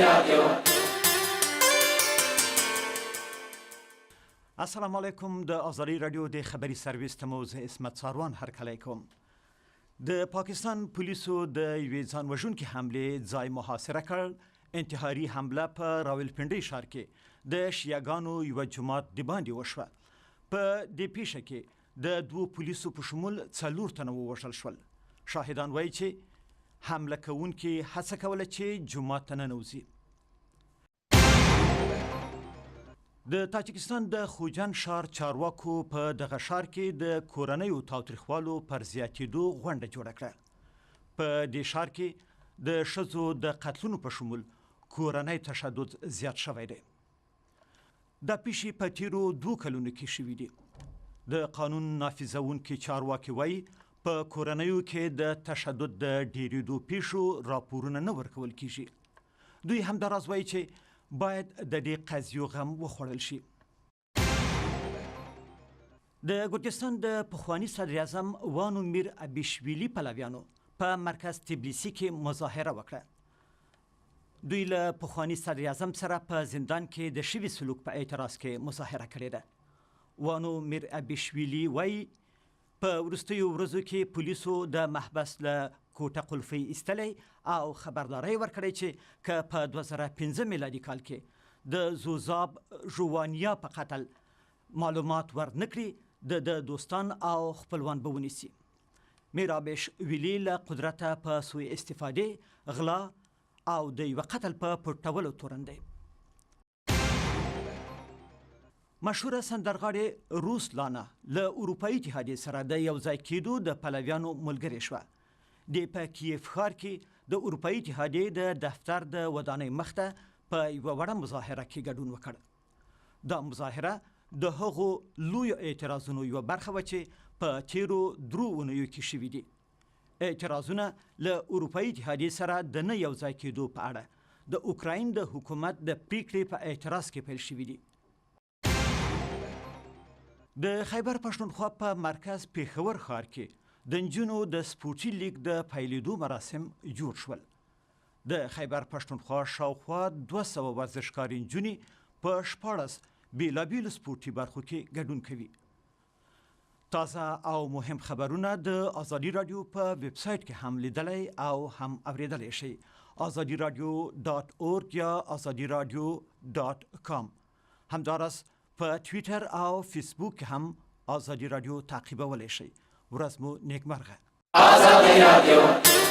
رادیو. السلام علیکم، د ازادي رادیو د خبري سرویس ته مو زه عصمت څاروان هرکلی کوم. د پاکستان پولیسو د یوې ځان وژونکې حملې ځای محاصره کړ. انتحاري حمله په راولپنډۍ ښار کې د شیعه ګانو یوه جومات د باندې وشوه. په دې پیښه کې د دوو پولیسو په شمول څلور تنه ووژل شول. شاهدان وایي چې حمله کوونکي هڅه کوله چې جومات ته ننوځي. د تاجکستان د خوجند ښار چارواکو په دغه ښار کې د کورنیو تاوتریخوالو پر زیاتېدو غونډه جوړه کړه. په دې ښار کې د ښځو د قتلونو په شمول کورنی تشدد زیات شوی دی. دا پیښې په تیرو دوو کلونو کې شوې دي. د قانون نافذونکي چارواکي وایي، په کورنیو کې د تشدد د ډیریدو پیښو راپورونه نه ورکول کیږي. دوی همداراز وایي چې باید د دې قضیو غم وخوړل شي. د ګرجستان د پخواني صدراعظم وانو میر ابیشویلي پلویانو په مرکز تبلیسي کې مظاهره وکړه. دوی له پخواني صدراعظم سره په زندان کې د شوي سلوک په اعتراض کې مظاهره کړې ده. وانو میر ابیشویلي وایي، په وروستیو ورځو کې پولیسو د محبس له کوټه قلفۍ ایستلی او خبرداری ورکړی چې که په 2005 میلادي کال کې د زوزاب ژوانیا په قتل معلومات ورنکړي، د ده دوستان او خپلوان به ونیسي. میرابش ویلي له قدرته په سوء استفادې، غلا او د یوه قتل په پټولو تورن دی. مشهوره سندرغاړې روس لانا له اروپایي اتحادیې سره د یو ځای کېدو د پلویانو ملګرې شوه. دې په کیف ښار کې د اروپایي اتحادیې د دفتر د ودانۍ مخته په یوه وړه مظاهره کې ګډون وکړ. دا مظاهره د هغو لویو اعتراضونو یوه برخه وه چې په تیرو درو اونیو کې شوي دي. اعتراضونه له اروپایي اتحادیې سره د نه یو ځای کېدو په اړه د اوکراین د حکومت د پریکړې په اعتراض کې پیل شوي دي. د خیبر پښتونخوا په مرکز پېښور ښار کې د نجونو د سپورتي لیګ د پیلېدو مراسم جوړ شول. د خیبر پښتونخوا شاوخوا 200 ورزشکارې نجونې په 16 بیلابیلو سپورتي برخو کې ګډون کوي. تازه او مهم خبرونه د ازادي رادیو په ویب سایټ کې هم لیدلی او هم اوریدلی شئ، ازادي رادیو ډاټ اورګ یا ازادي رادیو ډاټ کام. همداراز په ټویټر او فیسبوک کې هم ازادي رادیو تعقیبولی شئ. ورځ مو نیکمرغه. ازادي رادیو.